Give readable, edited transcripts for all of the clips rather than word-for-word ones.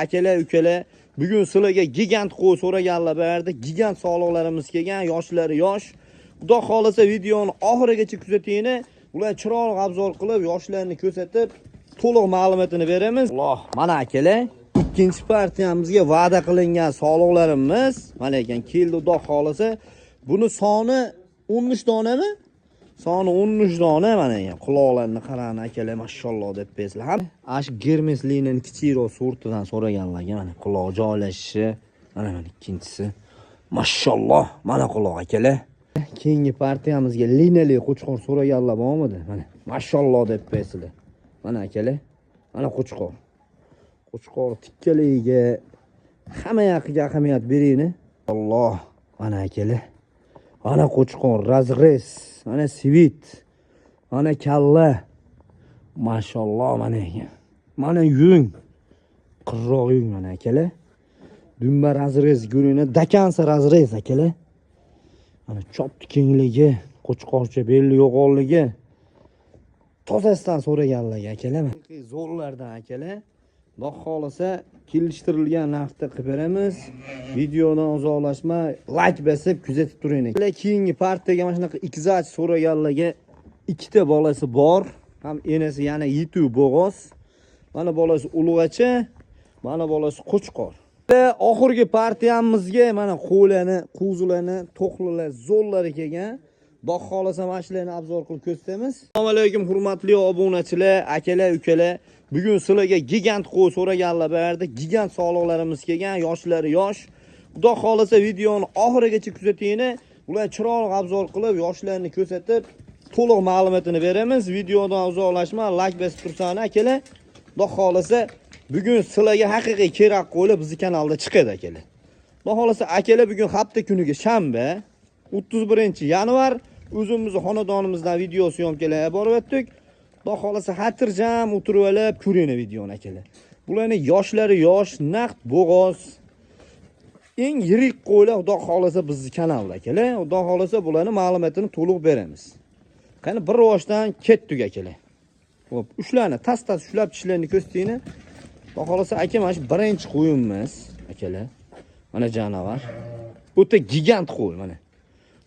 Akalar, ukalar, bugun sizlarga gigant qo'y so'raganlar berdi. Gigant soliqlarimiz kelgan, yoshlari yosh. Xudo xohlasa, videoni oxirigacha kuzatinglar. Ular chiroyli обзор qilib, yoshlarni ko'rsatib, to'liq ma'lumotini beramiz. Alloh, mana akalar, ikkinchi partiyamizga va'da qilingan soliqlarimiz mana ekan keldi, Xudo xohlasa. Buni soni 13 donami? Soni 13 dona mana ekan. Quloqlarini qarang akalar, mashalloh deb bersinlar. Ham ash Germes liniyani kichikroq sortidan so'raganlarga mana quloq joylashishi, mana ikkinchisi. Mashalloh, mana quloq akalar. Keyingi partiyamizga liniyali qo'chqor so'raganlar bormidi? Mana mashalloh deb bersinlar. Mana akalar, mana qo'chqor. Qo'chqor tikkaligiga hamma yoqiga ahamiyat beringlar. Alloh, mana akalar. Mana qo'chqor, разрез, mana цвет, mana kalla. Mashalloh, mana ekan. Mana yung. Qirroq yung mana akalar. Dumba разрез ko'ringlar, до конца разрез akalar. Mana chopti kengligi, qo'chqorcha belli yo'g'onligi. Tozasidan so'raganlarga akalar. Zo'rlardan akalar. Xudo xohlasa, kelishtirilgan narxda qilib beramiz. Videodan uzoqlashmay, layk bosib kuzatib turing. Keyingi partiyaga mana shunaqa ikzach so'raganlarga ikkita bolasi bor. Ham enasi yana yetuv bo'g'oz. Mana bolasi ulug'acha, mana bolasi qo'chqor. Oxirgi partiyamizga mana qo'ylarni, qo'zilarni, to'qlilar, zo'rlari kelgan. Xudo xohlasa, mana shularni обзор qilib ko'rsatamiz. Assalomu alaykum, hurmatli obunachilar, akalar, ukalar. Bugun sizlarga gigant qo'y so'raganlar berdi. Gigant soliqlarimiz kelgan, yoshlari yosh. Xudo xohlasa, videoni oxirigacha kuzatinglar. Ular chiroyli обзор qilib, yoshlarni ko'rsatib, to'liq ma'lumotini beramiz. Videodan uzoqlashma, layk bosib tursan akalar. Xudo xohlasa, bugun sizlarga haqiqiy kerak qo'ylar bizni kanalda chiqadi akalar. Xudo xohlasa akalar, bugun hafta kuniga shanba, 31-yanvar, o'zimizni xonadonimizdan video съёмка larga borib o'tdik. Xudo xohlasa, xotirjam o'tirib olib ko'ringlar videoni akalar. Bularning yoshlari yosh, naqd bo'g'oz. Eng yirik qo'ylar Xudo xohlasa bizni kanalda akalar. Xudo xohlasa, bularni ma'lumotini to'liq beramiz. Qani, bir rivojdan ketdik akalar. Xo'p, ushlarni tas-tas ushlab tishlarini ko'rsatinglar. Xudo xohlasa aka, mana shu birinchi qo'yimiz akalar. Mana janavar. O'ta gigant qo'y mana.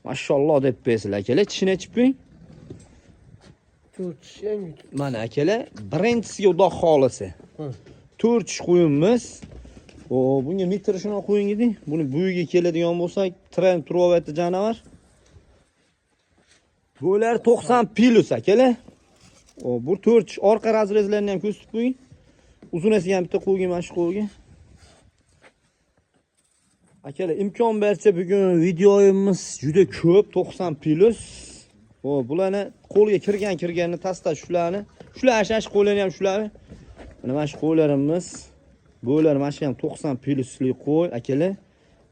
Mashalloh deb bersinlar akalar. Tishini ochib qo'ying. To'rt tish yangi. Mana akalar, birinchisiga Xudo xohlasa. To'rt tish qo'yimiz. O, bunga metr shuni qo'ying eding. Buni bo'yiga keladigan bo'lsak, tren turyapti janavar. Bo'ylari 90 plus akalar. O, bu to'rt tish orqa разрез larini ham ko'rsatib qo'ying. Uzunasiga ham bitta qo'ying mana shu qo'yga. Akalar, imkon bersa, bugun videomiz juda ko'p, 90 plus. O, bularni qo'lga kirgan kirganini tasda shularni. Shular shu qo'llarni ham shular. Mana shu qo'ylarimiz. Bo'ylar mana shu ham 90 plusli qo'y akalar.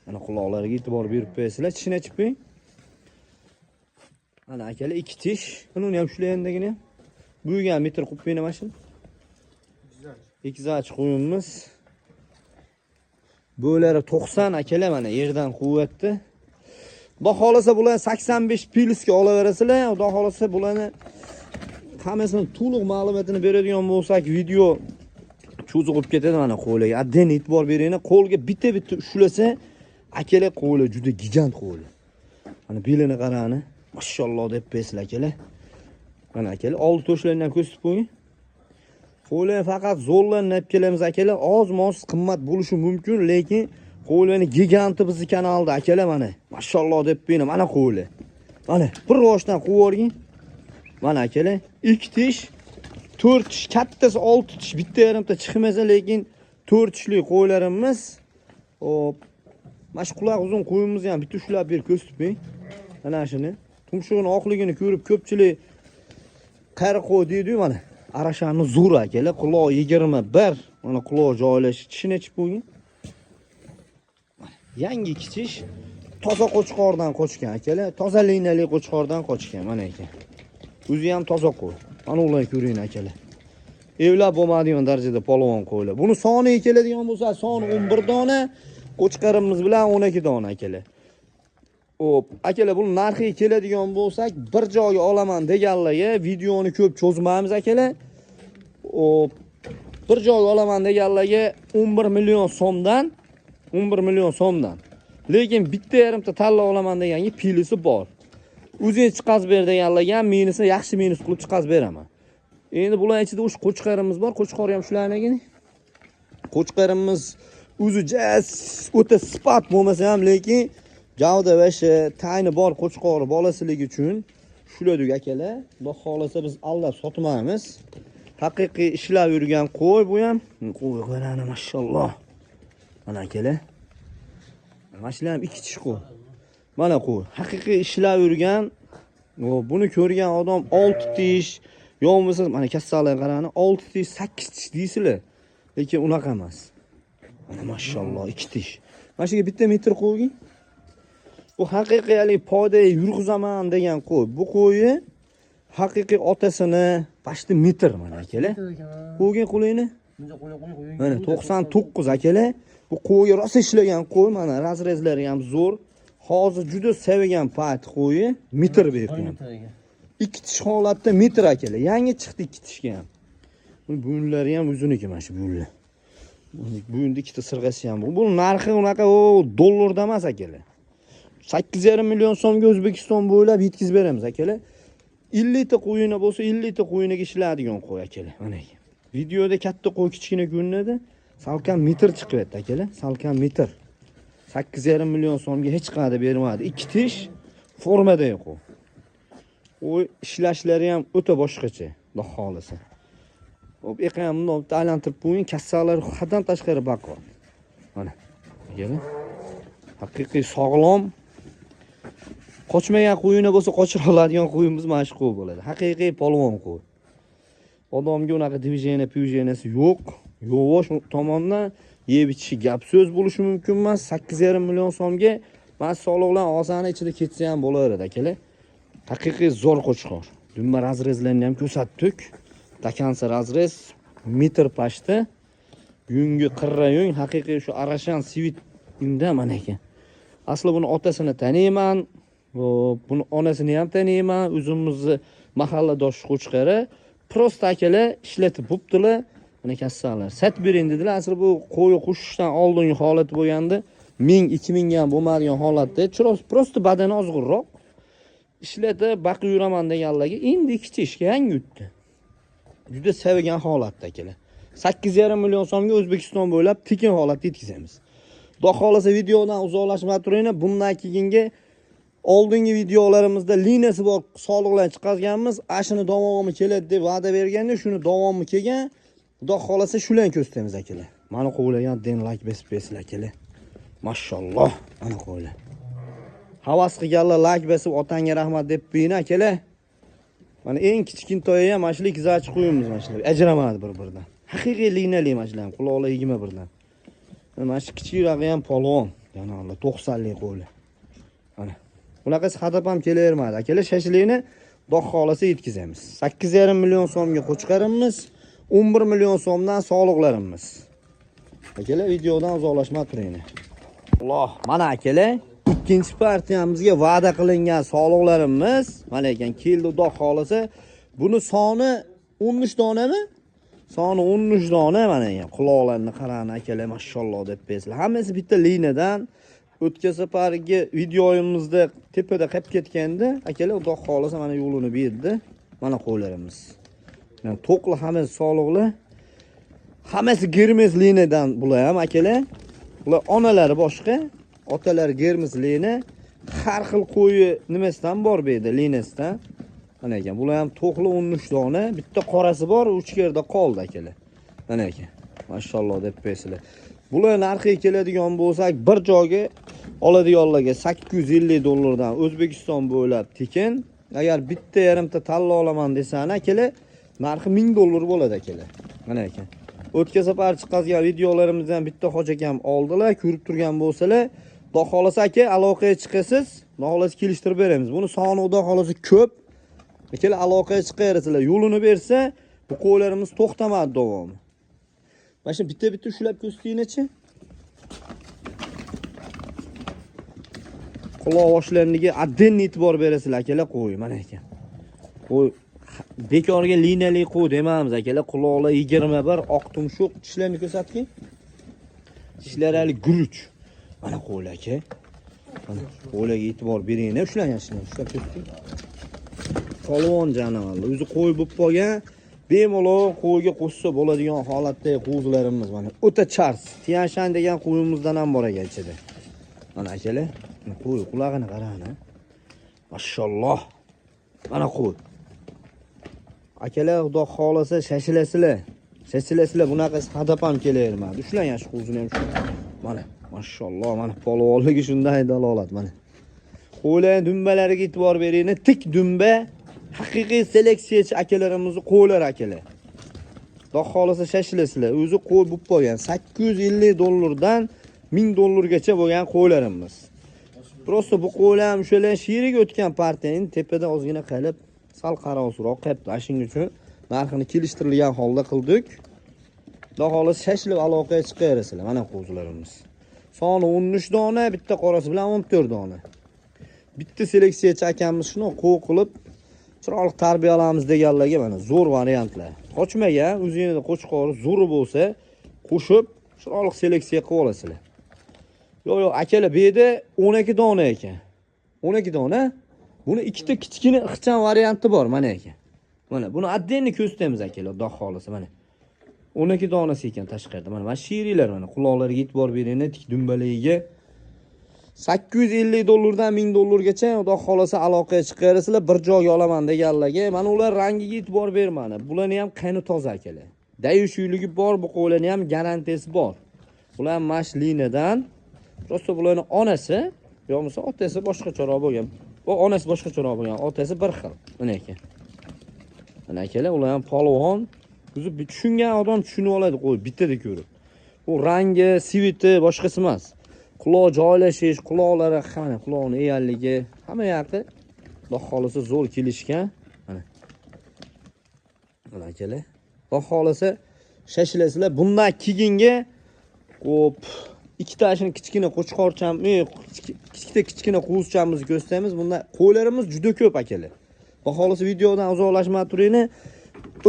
Mana quloqlariga e'tibor berib qo'yasizlar. Tishini ochib qo'ying. Mana akalar, ikki tish. Uni ham shular endagini ham. Bo'yiga ham metr qo'yib qo'ying mana shuni. Ikkizach qo'yimiz. Bo'ylari 90 akalar, mana yerdan quvvatdi. Xudo xohlasa, bularni 85 plusga olaverasizlar. Xudo xohlasa, bularni hammasini to'liq ma'lumotini beradigan bo'lsak, video cho'zilib ketadi. Mana qo'liga отдельно e'tibor beringlar. Qo'lga bitta-bitta ushlasa, akalar, qo'li juda gigant qo'li. Mana belini qarani. Mashalloh deb bersinlar akalar. Mana akalar, oldi to'shlarini ham ko'rsatib qo'ying. Qo'ylarni faqat zo'rlarni olib kelamiz akalar. Oz-moz qimmat bo'lishi mumkin, lekin qo'ylarni giganti bizni kanalda akalar mana. Mashalloh deb qo'ying, mana qo'ylar. Mana bir roshdan qo'yib yuboring. Mana akalar, ikki tish, to'rt tish, kattasi olti tish, bitta yarimta chiqmasa, lekin to'rt tishli qo'ylarimiz. Hop. Mana shu quloq uzun qo'yimizni ham bitta ushlab berib ko'rsatib qo'ying. Mana shuni. Tumshug'ini oqligini ko'rib ko'pchilik qari qo'y deydi-yu mana. Arashani zo'r akalar, quloq 21. Mana quloq joylashish, tishini ochib qo'ying. Mana yangi kichish, toza qo'chqordan qochgan akalar, toza liniyali qo'chqordan qochgan mana ekan. O'zi ham toza qo'y. Mana ularni ko'ring akalar. Evlab bo'lmaydigan darajada polvon qo'ylar. Buni soniga keladigan bo'lsa, soni 11 dona, qo'chqorimiz bilan 12 dona akalar. Hop, akalar, buni narxiga keladigan bo'lsak, bir joyga olaman deganlarga videoni ko'p cho'zmaymiz akalar. Hop, Bir joyga olaman deganlarga 11 million so'mdan, 11 million so'mdan. Lekin bitta yarimta tanla olaman deganga pilisi bor. O'zing chiqazib ber deganlarga ham minusni yaxshi minus qilib chiqazib beraman. Endi bular ichida o'sha qo'chqorimiz bor. Qo'chqor ham shularnigini. Qo'chqorimiz o'zi jas o'ta sifat bo'lmasa ham, lekin gavda va shu tayni bor qo'chqori bolasiligi uchun shuladuk akalar. Xudo xohlasa biz aldab sotmaymiz. Haqiqiy ishlab yurgan qo'y bu ham. Qo'y qarani mashalloh. Mana akalar. Mana shular ham ikki tish qo'y. Mana qo'y. Haqiqiy ishlab yurgan, buni ko'rgan odam 6 tish, yo bo'lmasa mana kassalar qarani 6 tish, 8 tish deysizlar. Lekin unaqa emas. Mana mashalloh 2 tish. Mana shuga bitta metr qo'ygin. Bu haqiqiy haligi poydaga yurg'izaman degan qo'y. Bu qo'yi haqiqiy otasini pashti metr mana akalar. Qo'ygin qo'lingni. Mana 99 akalar. Bu qo'yga rosa ishlagan qo'y, mana razrezlari ham zo'r. Hozir juda sevgan payt qo'yi metr bergan. Ikki tish holatda metr akalar. Yangi chiqdi ikki tishga ham. Buni bo'yinlari ham o'ziniki mana shu bo'yinlar. Bo'yinda ikkita sirg'asi ham bor. Bu narxi unaqa o dollarda emas akalar. 8,5 million so'mga O'zbekiston bo'ylab yetkazib beramiz akalar. 50 ta qo'yini bo'lsa 50 ta qo'yiniga ishlaydigan qo'y akalar. Mana aka. Videoda katta qo'y kichkina ko'rinadi. Salkam metr chiqyapti akalar. Salkam metr. 8,5 million so'mga hech qayerda bermadi. Ikki tish formadagi qo'y. Qo'y ishlashlari ham o'ta boshqacha, Xudo xohlasa. Hop, ekan bundoq bitta aylantirib qo'ying, kassalar haddan tashqari baquvvat. Mana. Akalar. Haqiqiy sog'lom qochmagan qo'yini bo'lsa qochira oladigan qo'yimiz mana shu qo'y bo'ladi. Haqiqiy polvon qo'y. Odamga unaqa движение, pujeniya yo'q. Yovosh tomondan yeb ichishi gap so'z bo'lishi mumkin emas. 8,5 million so'mga mana soliqlar olsani ichida ketsa ham bo'laveradi akalar. Haqiqiy zo'r qo'chqor. Dumma razrezlarni ham ko'rsatdik. Takansa razrez metr pashta. Yungi qirra yung, haqiqiy shu arashan svit unda mana ekan. Asli buni otasini taniyman, buni onasini ham taniyman. O'zimizni mahalladosh qo'chqori. Prosta akalar ishlatib bo'ptilar. Mana kassalar. Sat bering dedilar. Asli bu qo'y qo'shishdan oldingi holat bo'lganda 1000 2000 ga ham bo'lmaydigan holatda. Prosta badani ozg'inroq. Ishlatib baqib yuraman deganlarga endi ikki ishga yangi o'tdi. Juda sevgan holatda akalar. 8,5 million so'mga O'zbekiston bo'ylab tekin holatda yetkazamiz. Xudo xohlasa videodan uzoqlashmay turinglar. Bundan keyingi oldingi videolarimizda liniyasi bor soliqlar chiqarganmiz. Ashuni davomi keladi deb va'da berganda shuni davomi kelgan. Xudo xohlasa shularni ko'rsatamiz akalar. Mana qo'ylagan den like besib bersinlar akalar. Mashalloh, mana qo'ylar. Havas qilganlar like besib otangga rahmat deb qo'ying akalar. Mana eng kichkintoyi ham mana shular ikkizachi qo'yimiz mana shular. Ajramadi bir-biridan. Haqiqiy liniyali mana shular ham, quloqlar 21 dan. Mana shu kichikrog'i ham polvon. Yana Allah 90lik qo'ylar. Mana. Bunaqasi hadab ham kelavermadi. Akalar shashlikni Xudo xohlasa yetkazamiz. 8,5 million so'mga qo'chqarimiz, 11 million so'mdan soliqlarimiz. Akalar videodan uzoqlashmay turinglar. Alloh, mana akalar ikkinchi partiyamizga va'da qilingan soliqlarimiz mana ekan keldi Xudo xohlasa. Buni soni 13 donami? Soni 13 dona mana ekan. Quloqlarini qarang akalar, mashalloh deb bersinlar. Hammasi bitta liniyadan. O'tgan safargi videoyimizda tepada qolib ketganda akalar Xudo xohlasa mana yo'lini berdi. Mana qo'ylarimiz. Yani to'qli hammasi soliqli. Hammasi Germes liniyadan bular ham akalar. Bular onalari boshqa, otalari Germes liniya. Har xil qo'yi nimasidan bor bu yerda, liniyasidan. Mana ekan, bular ham to'qli 13 dona, bitta qorasi bor, uch yerda qoldi akalar. Mana ekan. Mashalloh deb qo'yasizlar. Bular narxiga keladigan bo'lsak, bir joyga oladiganlarga 850 dollardan O'zbekiston bo'ylab tekin. Agar bitta yarimta tanla olaman desan akalar, narxi 1000 dollar bo'ladi akalar. Mana ekan. O'tgan safar chiqazgan videolarimizdan bitta hoji akam oldilar, ko'rib turgan bo'lsalar, Xudo xohlasa aka aloqaga chiqasiz, Xudo xohlasa kelishtirib beramiz. Buni soni Xudo xohlasa ko'p. Akalar aloqaga chiqaverasizlar, yo'lini bersa, bu qo'ylarimiz to'xtamadi davomi. Mana shu bitta-bitta ushlab ko'rsatinglarchi. Quloq boshlariga отдельно e'tibor berasizlar akalar, qo'y mana ekan. Qo'y Bekorga liniyali qo'y demamiz akalar. Quloqlar 21, oq tumshuq, tishlarini ko'rsatgin. Tishlari hali guruch. Mana qo'ylar aka. Mana qo'ylarga e'tibor bering, ushlang shuni, ushlab ko'rsating. Polvon jonivorlar. O'zi qo'y bo'lib qolgan, bemalol qo'yga qo'shsa bo'ladigan holatdagi qo'zilarimiz mana. O'ta chars. Tiyanshan degan qo'yimizdan ham bor ekan ichida. Mana akalar, qo'y qulog'ini qarang. Mashalloh. Mana qo'y. Akalar, xudo xohlasa shashilasizlar. Shashilasizlar, bunaqasi hadab ham kelavermadi. Ushlang shu qo'zini ham ushlang. Mana, mashalloh, mana polvonligi shunday dalolat mana. Qo'ylarning dumbalariga e'tibor beringlar. Tik dumba, haqiqiy seleksiyachi akalarimizni qo'ylar akalar. Xudo xohlasa shashilasizlar. O'zi qo'y bo'lib qolgan. 850 dollardan 1000 dollargacha bo'lgan qo'ylarimiz. Просто bu qo'ylar ham o'shalar sheriga o'tgan partiyaning tepada ozgina qilib sal qarovsiroq qilyapti. Shuning uchun narxini kelishtirilgan holda qildik. Xudo xohlasa shashilib aloqaga chiqaverasizlar. Mana qo'zilarimiz. Soni 13 dona, bitta qorasi bilan 14 dona. Bitta seleksiyachi akamiz shuni qo'y qilib chiroyli tarbiyalaymiz deganlarga mana zo'r variantlar. Qochmagan, o'zingizda qo'chqori zo'ri bo'lsa, qo'shib chiroyli seleksiya qilib olasizlar. Yo'q, yo'q, akalar, bu yerda 12 dona ekan. 12 dona. Buni ikkita kichkina ixcham varianti bor mana ekan. Mana buni отдельно ko'rsatamiz akalar, xudo xohlasa mana. 12 donasi ekan tashqarida. Mana mana sherilar mana quloqlariga e'tibor beringlar, tik dumbaligiga. 850 dollardan 1000 dollargacha xudo xohlasa aloqaga chiqarasizlar, bir joyga olaman deganlarga. Mana ular rangiga e'tibor bermani. Bularni ham qayni toza akalar. Dayushiyligi bor, bu qo'ylarni ham garantiyasi bor. Bular mash liniyadan. Просто bularni onasi yo bo'lmasa otasi boshqacharoq bo'lgan. U onasi boshqacharoq bo'lgan, otasi bir xil. Mana ekan. Mana akalar, ular ham polvon. O'zi tushungan odam tushunib oladi qo'y bittada ko'rib. U rangi, цвет i boshqasi emas. Quloq joylashish, quloqlari, mana quloqning eganligi, hamma yoqi Xudo xohlasa zo'r kelishgan. Mana. Mana akalar. Xudo xohlasa shashilasizlar. Bundan keyingi xo'p, ikkita shuni kichkina qo'chqorcham, ikkita kichkina qo'zichamizni ko'rsatamiz. Bunda qo'ylarimiz juda ko'p akalar. Xudo xohlasa videodan uzoqlashmay turinglar.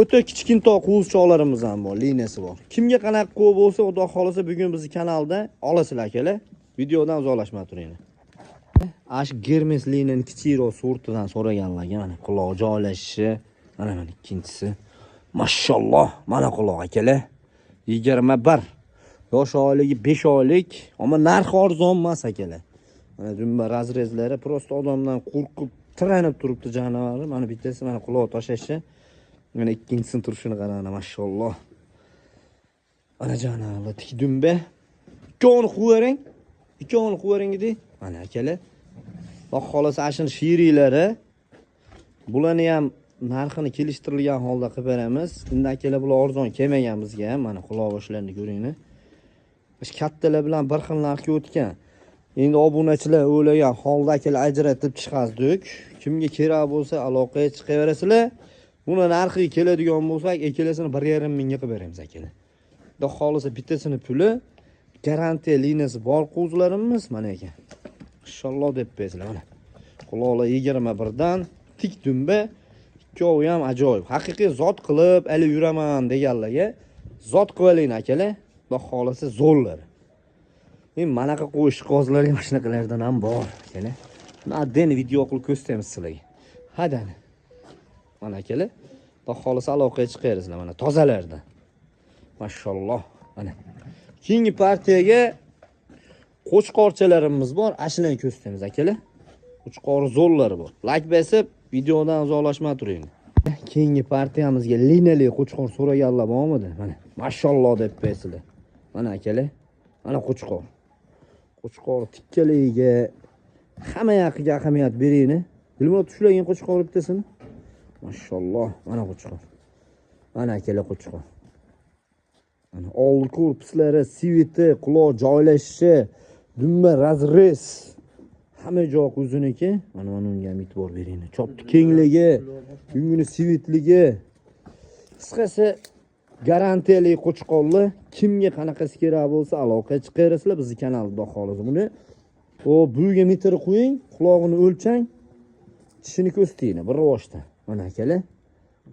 O'ta kichkintoy qo'zichoqlarimiz ham bor, liniyasi bor. Kimga qanaqa qo'y bo'lsa, Xudo xohlasa bugun bizni kanalda olasizlar akalar. Videodan uzoqlashmay turinglar. Ash Germes liniyani kichikroq sortidan so'raganlarga mana quloq joylashishi, mana mana ikkinchisi. Mashalloh, mana quloq akalar. 21 yosh oyligi 5 oylik, ammo narxi arzon emas akalar. Mana dumba разрез lari просто odamdan qo'rqib tiranib turibdi jonivori. Mana bittasi mana quloq tashlashi. Mana ikkinchisini turishini qarang, mashalloh. Mana jonivorlar tik dumba. Ikkovini qo'yavering. Ikkovini qo'yavering edi. Mana akalar. Xudo xohlasa ashuni sheriklari bularni ham narxini kelishtirilgan holda qilib beramiz. Endi akalar bular arzon kelmagan bizga ham. Mana quloq boshlarini ko'ringlar. Ish kattalar bilan bir xil narxga o'tgan. Endi obunachilar o'ylagan holda akalar ajratib chiqazdik. Kimga kerak bo'lsa aloqaga chiqaverasizlar. Buni narxiga keladigan bo'lsak, ikkalasini 1,5 mingga qilib beramiz akalar. Xudo xohlasa bittasini puli garantiya liniyasi bor qo'zilarimiz mana ekan. Inshaalloh deb qo'yasizlar mana. Quloqlar 21 dan tik dumba, ikkovi ham ajoyib. Haqiqiy zot qilib ali yuraman deganlarga zot qilib oling akalar. Xudo xohlasa zo'rlar. Men manaqa qo'yish qog'ozlari ham shunaqalardan ham bor akalar. Buni отдельно video qilib ko'rsatamiz sizlarga. Hadani. Mana akalar, Xudo xohlasa aloqaga chiqaverasizlar mana tozalardan. Mashalloh. Mana. Keyingi partiyaga qo'chqorchalarimiz bor. Ashuni ko'rsatamiz akalar. Qo'chqor zo'rlari bor. Like bosib, videodan uzoqlashmay turing. Keyingi partiyamizga liniyali qo'chqor so'raganlar bormidi? Mana mashalloh deb qo'yasizlar. Mana akalar, mana qo'chqor. Qo'chqor tikkaligiga hamma yoqiga ahamiyat beringlar. Dilmurod tushlagan qo'chqor bittasini. Mashalloh, mana qo'chqor. Mana akalar qo'chqor. Mana oldi korpuslari, цвет i, quloq joylashishi, dumba разрез. Hamma joy o'ziniki. Mana mana unga ham e'tibor beringlar. Chopti kengligi, yungini цвет ligi. Qisqasi garantiyali qo'chqorlar kimga qanaqasi kerak bo'lsa aloqaga chiqaverasizlar bizni kanalda xudo xohlasa. Buni o buyiga metr qo'ying, qulog'ini o'lchang, tishini ko'rsatinglar bir rivojda. Mana akalar,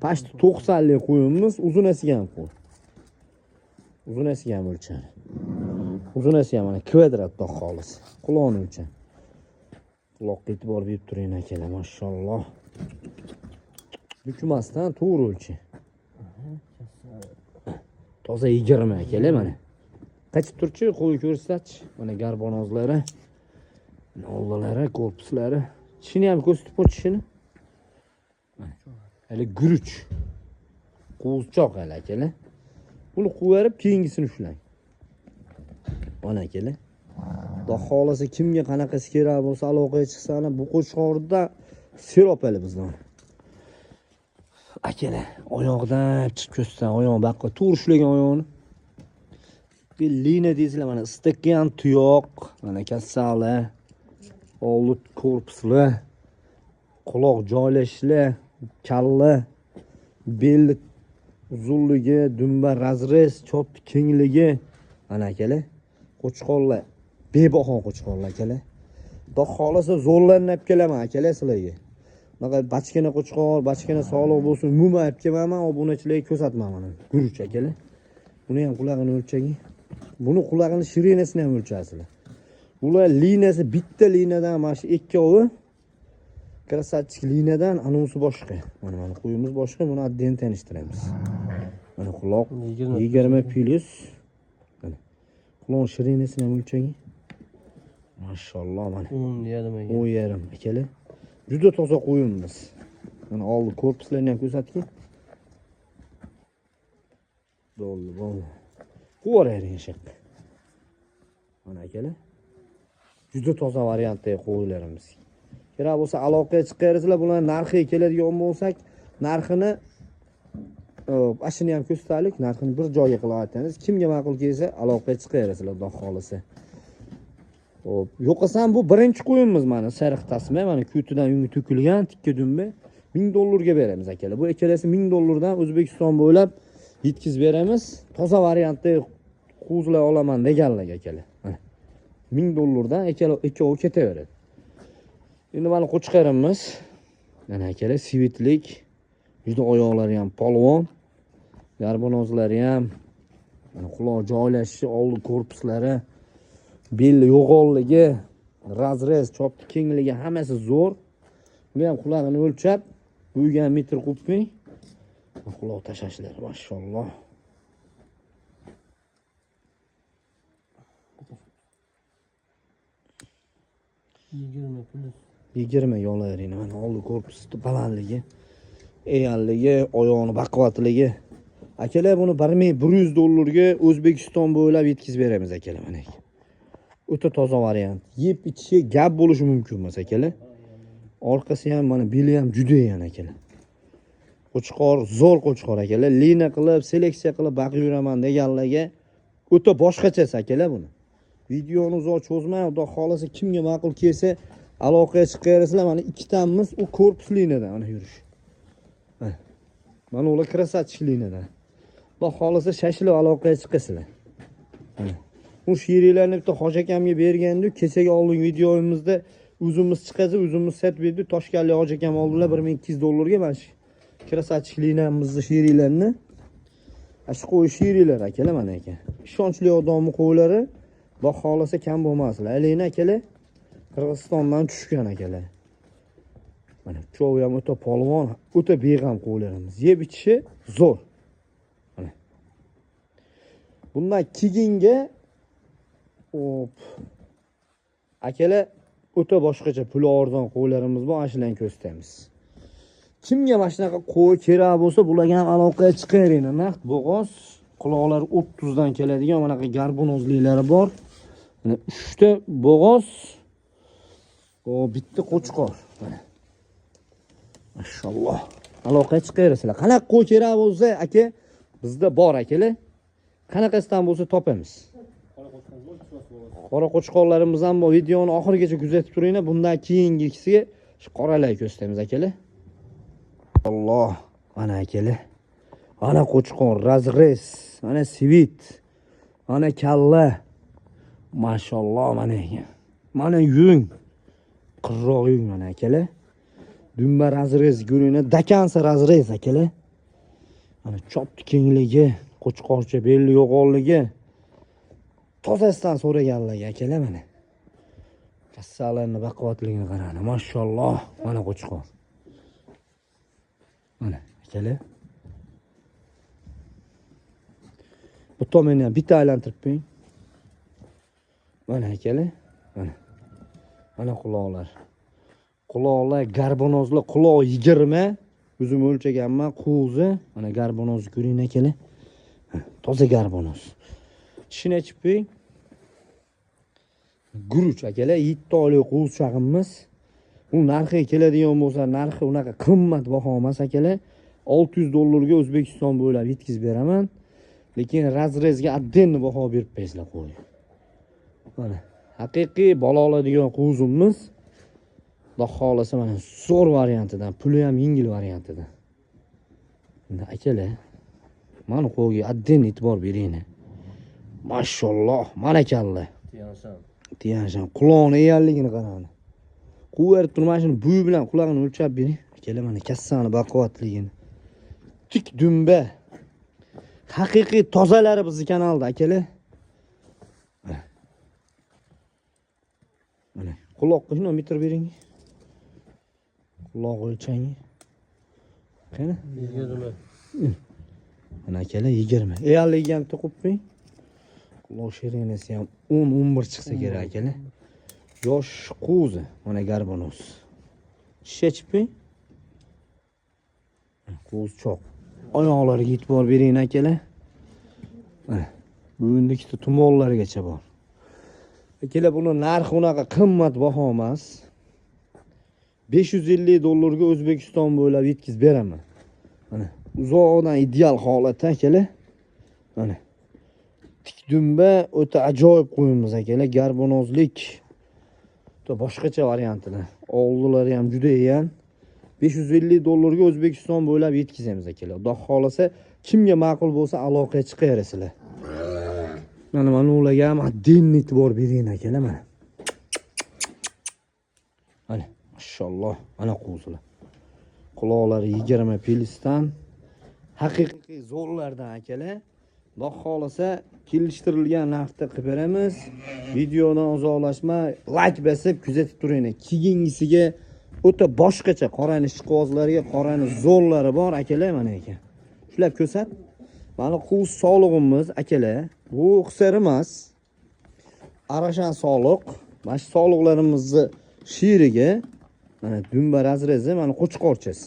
Pashti 90lik qo'yimiz, uzunasiga ham qo'y. Uzunasiga ham o'lchadi. Uzunasi ham mana kvadrat xolis. Quloqni o'lcha. Quloqqa e'tibor berib turing akalar, mashalloh. Bukmasdan to'g'ri o'lcha. Toza 20 akalar mana. Qachib turchi, qo'y ko'rsatchi. Mana garbonozlari, oldilari, korpuslari. Tishini ham ko'rsatib qo'y, tishini. Hali guruch. Qo'zichoq hali akalar. Buni qo'yib keyingisini ushlang. Mana akalar. Xudo xolasa kimga qanaqasi kerak bo'lsa aloqaga chiqsa, bu qo'chqorda serob hali bizdan. Akalar, oyoqdan chiqib ko'rsa, oyoq baqa to'g'ri ushlagan oyog'ini. Bir lina deysizlar, mana istakkan tuyoq, mana kassala, oldi korpuslar, quloq joylashishlar, kalla, bel uzunligi, dumba razrez, chop kengligi. Mana akalar, qo'chqorlar, bebaho qo'chqorlar akalar. Xudo xolasa zo'rlarni olib kelaman akalar sizlarga. Bunaqa bachkana qo'chqor, bachkana sog'liq bo'lsin, umuman olib kelmayman, obunachilarga ko'rsatmayman mana. Guruch akalar. Buni ham qulog'ini o'lchang. Buni qulog'ini shirinasini ham o'lchasizlar. Bular linasi bitta linadan mana shu ikkovi krasatchik linadan, anonsi boshqa. Mana mana qo'yimiz boshqa, buni adden tanishtiramiz. Mana quloq 20 plus. Mana quloq shirinasini ham o'lchang. Mashalloh mana. 10.5 aka. 10.5 akalar. Juda toza qo'yimiz. Mana oldi korpuslarini ham ko'rsatdik. Bo'ldi, bo'ldi. Qo'yavering shu. Mana akalar. Juda toza variantdagi qo'ylarimiz. Kerak bo'lsa aloqaga chiqarsizlar, bularning narxiga keladigan bo'lsak, narxini ashuni ham ko'rsataylik, narxini bir joyga qilib aytamiz. Kimga ma'qul kelsa aloqaga chiqarsizlar, Xudo xolasa. Xo'p, yo'qasam bu birinchi qo'yimiz mana sariq tasma, mana kutidan yungi to'kilgan tikka dumba $1000 ga beramiz akalar. Bu ikkalasi $1000 dan O'zbekiston bo'ylab yetkazib beramiz. Toza variantda qo'zlar olaman deganlarga akalar. Mana $1000 dan ikkovi ketaveradi. Endi mana qo'chqorimiz. Mana akalar svitlik, juda oyoqlari ham polvon, garbonozlari ham, mana quloq joylashishi, oldi korpuslari, bel yo'g'onligi, razrez, chopti kengligi hammasi zo'r. Buni ham qulog'ini o'lchab, bo'yiga ham metr qo'yib qo'ying. Quloq tashlashlari mashalloh. 20 plus. 20 yo'llaring mana oldi korpusi balandligi, eganligi, oyog'ini baquvvatligi. Akalar buni $1100 ga O'zbekiston bo'ylab yetkazib beramiz akalar mana. O'ta toza variant. Yeb ichishi gap bo'lishi mumkin emas akalar. Orqasi ham mana beli ham juda yan akalar. Qo'chqor zo'r qo'chqor akalar. Lina qilib, seleksiya qilib baqib yuraman deganlarga o'ta boshqachasi akalar buni. Videoni uzoq cho'zmay, Xudo xolasa kimga ma'qul kelsa aloqaga chiqaverasizlar. Mana ikkitamiz u korpus linadan mana yurish. Mana ular krasatchik linadan. Xudo xolasa shashilib aloqaga chiqasizlar. Mana bu she'rlarni bitta hoji akamga berganda, kechagi oldingi videomizda o'zimiz chiqaza, o'zimiz sotib berdik. Toshkanlik hoji akam oldilar $1200 ga mana shu krasatchik linamizni she'rlarni. Shu qo'y she'rlar akalar mana aka. Ishonchli odamning qo'ylari, Xudo xolasa kam bo'lmaslar. Alina akalar Qirg'izistondan tushgan akalar. Mana uchovi ham o'ta polvon, o'ta beg'am qo'ylarimiz. Yeb ichishi zo'r. Mana. Bundan keyingi hop akalar o'ta boshqacha puli arzon qo'ylarimiz bor, ana shularni ko'rsatamiz. Kimga mana shunaqa qo'y kerak bo'lsa, bularga ham aloqaga chiqaveringlar. Naqd bo'g'oz, quloqlari 30 dan keladigan manaqa garbonozliklari bor. Mana 3 ta bo'g'oz, o bitta qo'chqor. Mana. Mashalloh. Aloqaga chiqaverasizlar. Qanaqa qo'y kerak bo'lsa, aka, bizda bor akalar. Qanaqasidan bo'lsa topamiz. Qora qo'chqorlarimiz ham bor. Videoni oxirigacha kuzatib turinglar. Bundan keyingisiga shu qoralar ko'rsatamiz akalar. Alloh, mana akalar. Ana qo'chqor, razrez, mana svit, mana kalla. Mashalloh mana ekan. Mana yung. Qirroq yung mana akalar. Dumba razrez ko'ringlar, dakansa razrez akalar. Mana chopti kengligi, qo'chqorcha belli yo'g'onligi. Tozasidan so'raganlarga akalar mana. Kassalarni baquvvatligini qarang. Mashalloh, mana qo'chqor. Mana akalar. Bu tomonini ham bitta aylantirib qo'ying. Mana akalar, mana. Mana quloqlar. Quloqlar garbonozli, quloq 20. O'zim o'lchaganman, qo'zi. Mana garbonozni ko'ring akalar. Toza garbonoz. Tishini ochib qo'ying. Guruch akalar, 7 oylik qo'zichog'imiz. Bu narxiga keladigan bo'lsa, narxi unaqa qimmat baho emas akalar. $600 ga O'zbekiston bo'ylab yetkazib beraman. Lekin razrezga отдельно baho berib qo'yasizlar qo'y. Mana haqiqiy bola oladigan qo'zimiz. Xudo xolasa mana zo'r variantidan, puli ham yengil variantidan. Endi akalar, mana qo'yga отдельно e'tibor bering. Mashalloh, mana kalla. Tiyanshan. Tiyanshan quloqni egalligini qarang. Qo'yib turib mana shuni bo'yi bilan qulog'ini o'lchab bering. Akalar mana kassani baquvvatligini. Tik dumba. Haqiqiy tozalari bizni kanalda akalar. Mana quloqqa shuni metr bering. Quloq o'lchang. Qani? 20. Mana akalar 20. Egalligiga ham to'qib qo'ying. Quloq shirinasi ham 10-11 chiqsa kerak akalar. Yosh qo'zi, mana garbonoz. Shisha ichib qo'ying. Qo'zichoq. Oyoqlariga e'tibor bering akalar. Mana bugun ikkita tumonlargacha bor. Akalar buni narxi unaqa qimmat baho emas. $550 ga O'zbekiston bo'ylab yetkazib beraman. Mana uzoqdan ideal holatda akalar. Mana tik dumba o'ta ajoyib qo'yimiz akalar, garbonozlik. O'ta boshqacha variantini. Oldilari ham juda eyan. $550 ga O'zbekiston bo'ylab yetkazamiz akalar. Xudo xolasa kimga ma'qul bo'lsa aloqaga chiqaverasizlar. Mana mana ularga ham отдельно e'tibor bering akalar mana. Mana mashalloh, mana qo'zilar. Quloqlari 20 pilisdan, haqiqiy zo'rlardan akalar. Xudo xolasa kelishtirilgan narxda qilib beramiz. Videodan uzoqlashmay like bosib kuzatib turing. Keyingisiga o'ta boshqacha qorani ishqibozlarga qorani zo'rlari bor akalar mana ekan. Shular ko'rsat. Mana quvus sog'lig'imiz akalar. Bu qisar emas. Arashan sog'liq. Mana shu sog'liqlarimizni shiriga mana dumba razrezi, mana qo'chqorchasi.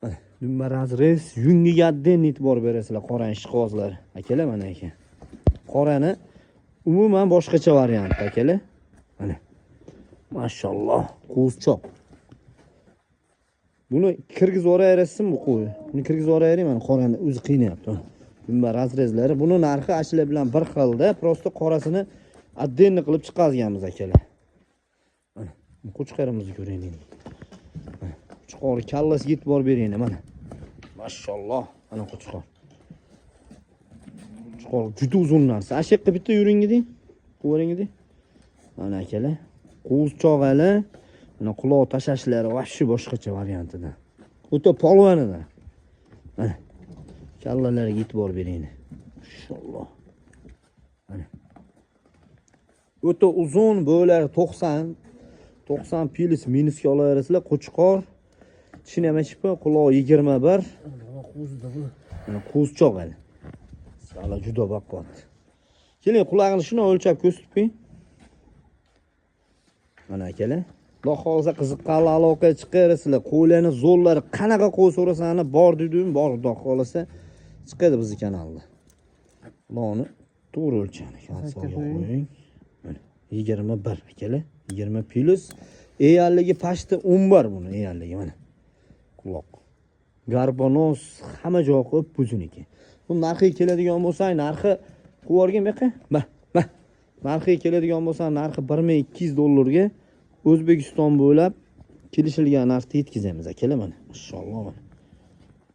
Mana dumba razrez yungiga отдельно e'tibor berasizlar qorani ishqibozlari. Akalar mana ekan. Qorani umuman boshqacha variant akalar. Mana. Mashalloh, qo'zichoq. Buni kirgizib yuboraverasizmi bu qo'y? Buni kirgizib yuboravering, mana qorani o'zi qiynayapti. Dumba razrezlari. Buni narxi ashlar bilan bir xilda, prosta qorasini отдельно qilib chiqazganmiz akalar. Mana qo'chqorimizni ko'ring endi. Mana qo'chqor kallasiga e'tibor bering mana. Mashalloh, mana qo'chqor. Qo'chqor juda uzun narsa. Ashu yoqqa bitta yuring deng. Qo'ying deng. Mana akalar, qo'zichoq hali mana quloq tashlashlari vahshiy boshqacha variantida. O'ta polvonidan. Mana kallalariga e'tibor bering. Mashalloh. Mana. O'ta uzun bo'ylari 90 plyus minusga olaverasizlar. Qo'chqor tishini ham ichib qo'y, quloq 21. Mana qo'zida bu. Mana qo'zichoq hali. Sala juda baquvvat. Keling, qulog'ini shuni o'lchab ko'rsatib qo'ying. Mana akalar, Xudo xolasa qiziqqanlar aloqaga chiqaverasizlar. Qo'ylarni zo'rlari qanaqa qo'y so'rasangiz bor dedim, bor Xudo xolasa chiqadi bizni kanalda. Quloqni to'g'ri o'lchani qo'ying. Mana 21 akalar, 20 plyus. Egalligi pashti 11 buni egalligi mana. Quloq. Garbonoz hamma joyi qo'yib o'ziniki. Bu narxiga keladigan bo'lsa, narxi qo'yib yuborgin bu yoqqa. Ma, ma. Narxiga keladigan bo'lsa, narxi $1200 ga O'zbekiston bo'ylab kelishilgan narxda yetkazamiz akalar mana. Mashalloh mana.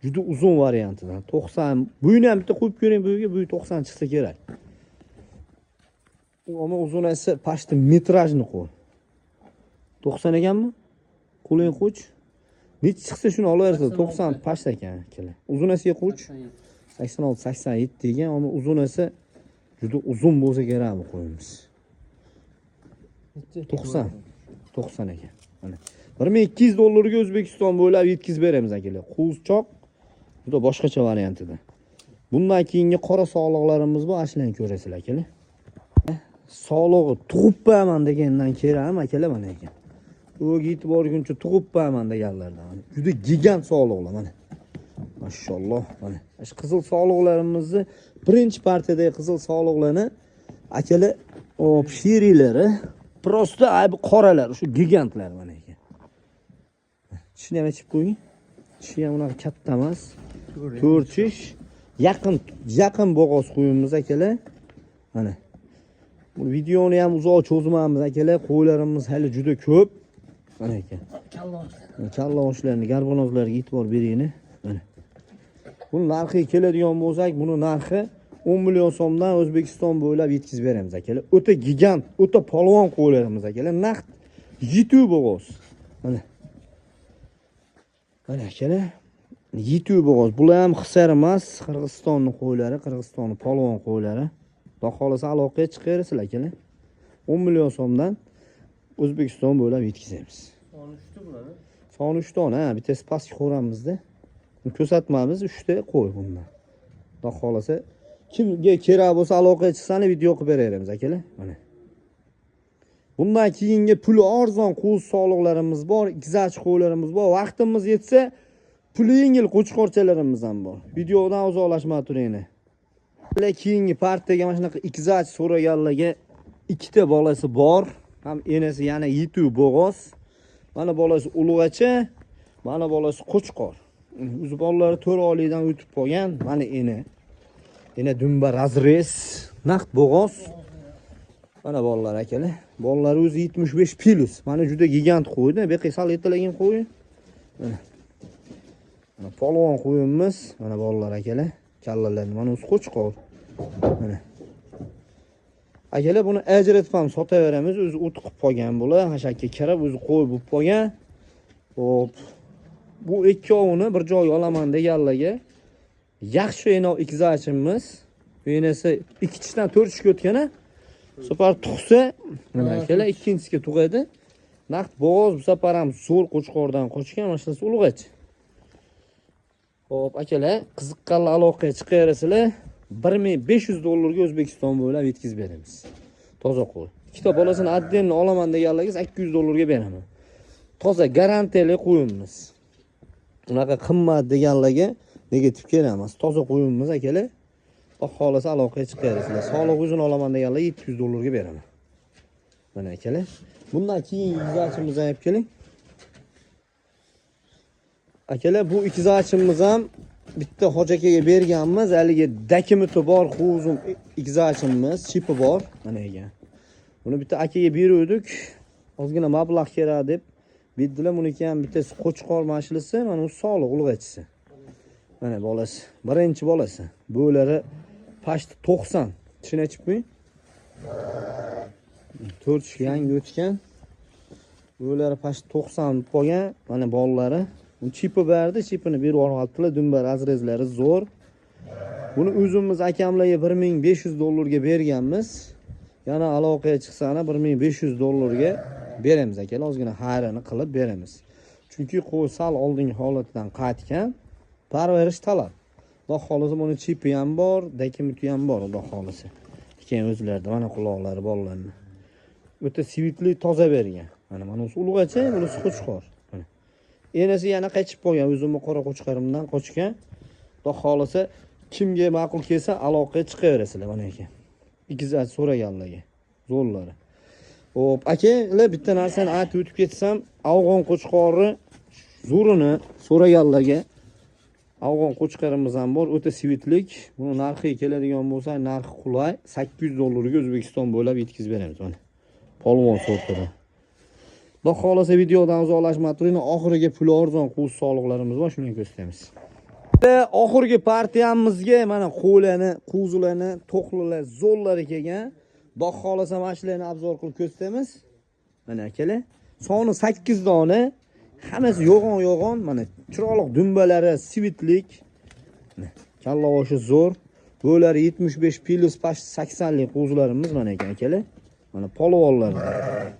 Juda uzun variantidan 90. Buyini ham bitta qo'yib ko'ring, buyiga buyi 90 chiqsa kerak. Ammo uzunasi pashti metrajni qo'y. 90 ekanmi? Qo'ling qo'ch. Nechi chiqsa shuni olaverasiz. 90 past ekan akalar. Uzunasiga qo'ch 86 87 degan, ammo uzunasi juda uzun bo'lsa kerak bu qo'yimiz. 90. 90 ekan. Mana. 1200 dollarga O'zbekiston bo'ylab yetkazib beramiz akalar. Qo'zichoq juda boshqacha variantida. Bundan keyingi qora sog'liqlarimiz bor, ashlarni ko'rasizlar akalar. Sog'lig'i tug'ibman degandan kerak akalar mana ekan. O'ga yetib borguncha tug'ibman deganlardan. Juda gigant sog'liqlar mana. Mashalloh mana. Shu qizil sog'liqlarimizni birinchi partiyadagi qizil sog'liqlarni akalar hop sherilari просто aybi qoralar, shu gigantlar mana ekan. Tishini ham ochib qo'ying. Tishi ham unaqa katta emas. 4 tish. Yaqin yaqin bo'g'oz qo'yimiz akalar. Mana. Bu videoni ham uzoq cho'zmaymiz akalar. Qo'ylarimiz hali juda ko'p. Mana ekan. Kalla oshlarni, garbonozlarga e'tibor beringlar. Mana. Buni narxiga keladigan bo'lsak, buni narxi 10 million so'mdan O'zbekiston bo'ylab yetkazib beramiz akalar. O'ta gigant, o'ta polvon qo'ylarimiz akalar. Naqd yetuv bo'g'oz. Mana. Mana akalar, yetuv bo'g'oz. Bular ham Hisar emas, Qirg'izistonning qo'ylari, Qirg'izistonning polvon qo'ylari. Xudo xohlasa aloqaga chiqaverasizlar akalar. 10 million so'mdan O'zbekiston bo'ylab yetkazamiz. Soni uchta bular. Soni 3 dona, ha, bittasi pastki xo'ramizda. Ko'rsatmamiz 3 ta qo'y bundan. Xudo xohlasa kimga kerak bo'lsa aloqaga chiqsani video qilib beraveramiz akalar. Mana. Bundan keyingi puli arzon qo'z soliqlarimiz bor, ikkizachi qo'ylarimiz bor. Vaqtimiz yetsa puli yengil qo'chqorchalarimiz ham bor. Videodan uzoqlashmay turinglar. Keyingi partiyaga mana shunaqa ikkizachi so'raganlarga ikkita bolasi bor. Ham enasi yana yetuv bo'g'oz. Mana bolasi ulug'acha, mana bolasi qo'chqor. O'zi bolalari 4 oylikdan o'tib qolgan. Mana ena. Ena dumba разрез, naqd bo'g'oz. Mana bolalar akalar. Bolalar o'zi 75 plus. Mana juda gigant qo'ydi. Bu yoqqa sal ertalagan qo'y. Mana. Mana polvon qo'yimiz. Mana bolalar akalar. Kallalarni mana o'zi qo'chqor. Mana. Akalar buni ajratib ham sotaveramiz. O'zi o't qilib qolgan bular. Hashakka kirib o'zi qo'y bo'lib qolgan. Xo'p. Bu ikkovini bir joyga olaman deganlarga yaxshi eno ikkizachimiz. Bu enasi 2 tishdan 4 tishga o'tgan. Bu safar tug'sa, mana akalar ikkinchisiga tug'adi. Naqd bo'g'oz bu safar ham zo'r qo'chqordan qochgan, mana shunisi ulg'ach. Xo'p, akalar, qiziqqanlar aloqaga chiqaverasizlar. 1500 dollarga O'zbekiston bo'ylab yetkazib beramiz. Toza qo'y. Ikkita bolasini отдельно olaman deganlarga 800 dollarga beraman. Toza garantiyali qo'yimiz. Unaqa qimmat deganlarga negativ kerak emas. Toza qo'yimiz akalar. Xudo xohlasa aloqaga chiqaverasizlar. Soliq o'zini olaman deganlar 700 dollarga beraman. Mana akalar. Bundan keyin ikkizachimizni olib keling. Akalar, bu ikkizachimiz ham bitta hoji akaga berganmiz. Haligi документи bor, qo'zum ikkizachimiz, chipi bor. Mana ekan. Buni bitta akaga beruvdik. Ozgina mablag' kerak deb berdilar. Buniki ham bittasi qo'chqor mashlisi, mana u soliq ulg'achisi. Mana bolasi, birinchi bolasi. Bo'ylari pashti 90. Tishini ochib qo'ying. 4 tish yangi o'tgan. Bo'ylari pashti 90 qolgan. Mana bolalari. Bu chipi berdi, chipini berib yuboribdilar. Dumba разрез lari zo'r. Buni o'zimiz akamlarga 1500 dollarga berganmiz. Yana aloqaga chiqsani 1500 dollarga beramiz akalar, ozgina xayrini qilib beramiz. Chunki qo'y sal oldingi holatidan qaytgan, parvarish talab. Xudo xohlasa buni chipi ham bor, документи ham bor, xudo xohlasa. Keyin o'zlarida mana quloqlari bolalarni. O'ta светлый toza bergan. Mana mana o'zi ulg'acha, bunisi qo'chqor. Mana. Enasi yana qaytib qolgan, o'zimni qora qo'chqorimdan qochgan. Xudo xohlasa kimga ma'qul kelsa aloqaga chiqaverasizlar mana aka. Ikkizat so'raganlarga. Zo'rlari. Xo'p, akalar bitta narsani aytib o'tib ketsam, afg'on qo'chqori zo'rini so'raganlarga afg'on qo'chqorimiz ham bor, o'ta светлый. Buni narxiga keladigan bo'lsa, narxi qulay, 800 dollarga O'zbekiston bo'ylab yetkazib beramiz mana. Polvon sortida. Xudo xohlasa videodan uzoqlashmay turing, oxiriga puli arzon qo'z soliqlarimiz bor, shuni ko'rsatamiz. Oxirgi partiyamizga mana qo'ylarni, qo'zilarni, to'qlilar, zo'rlari kelgan. Xudo xohlasa mana shularni обзор qilib ko'rsatamiz. Mana akalar, soni 8 dona, Hammasi yo'g'on yo'g'on, mana chiroyli dumbalari, svitlik. Mana kallavoshi zo'r. Bo'ylari 75 plus 80 lik qo'zilarimiz mana ekan akalar. Mana polvonlar.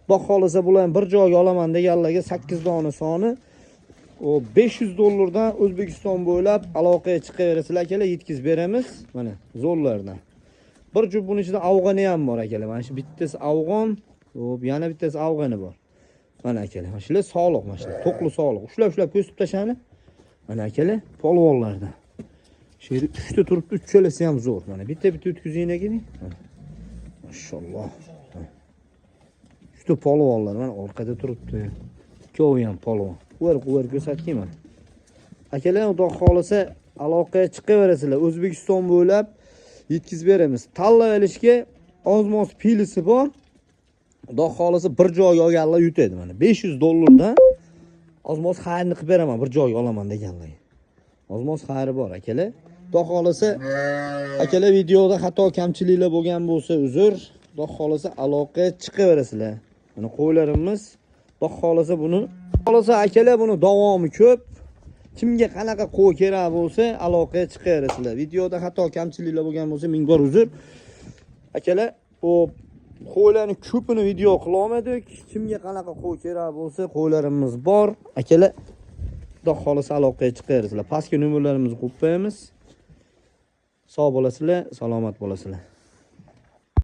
Xudo xolasa bularni bir joyga olaman deganlarga 8 dona soni o 500 dollardan O'zbekiston bo'ylab aloqaga chiqaverasizlar akalar, yetkazib beramiz. Mana zo'rlardan. Bir juft buning ichida afg'oni ham bor akalar. Mana shu bittasi afg'on, hop, yana bittasi afg'oni bor. Mana akalar, mana shular sog'liq, mana shular to'qli sog'liq. Ushlab-ushlab ko'rsatib tashani. Mana akalar, polvonlardan. Shu yerda 3 ta turibdi, uchalasi ham zo'r. Mana bitta-bitta o'tkazinglar keling. Mana. Mashalloh. 3 ta polvonlar mana orqada turibdi. Ikkovi ham polvon. Quvar-quvar ko'rsatkin mana. Akalar, xudo xolasa aloqaga chiqaverasizlar. O'zbekiston bo'ylab yetkazib beramiz. Tanlab olishga ozmoz pilisi bor. Xudo xolasa bir joyga olganlar yutadi mana. 500 dollardan ozmoz xayrini qilib beraman, bir joyga olaman deganlarga. Ozmoz xayri bor akalar. Xudo xolasa akalar, videoda xato kamchiliklar bo'lgan bo'lsa uzr. Xudo xolasa aloqaga chiqaverasizlar. Mana qo'ylarimiz, xudo xolasa buni, xolasa akalar buni davomi ko'p. Kimga qanaqa qo'y kerak bo'lsa aloqaga chiqaverasizlar. Videoda xato kamchiliklar bo'lgan bo'lsa ming bor uzr. Akalar, o qo'ylarni ko'pini video qila olmadik. Kimga qanaqa qo'y kerak bo'lsa qo'ylarimiz bor. Akalar, xudo xolasa aloqaga chiqaverasizlar. Pastga nomerlarimizni qo'yib qo'yamiz. Sog' bo'lasizlar, salomat bo'lasizlar.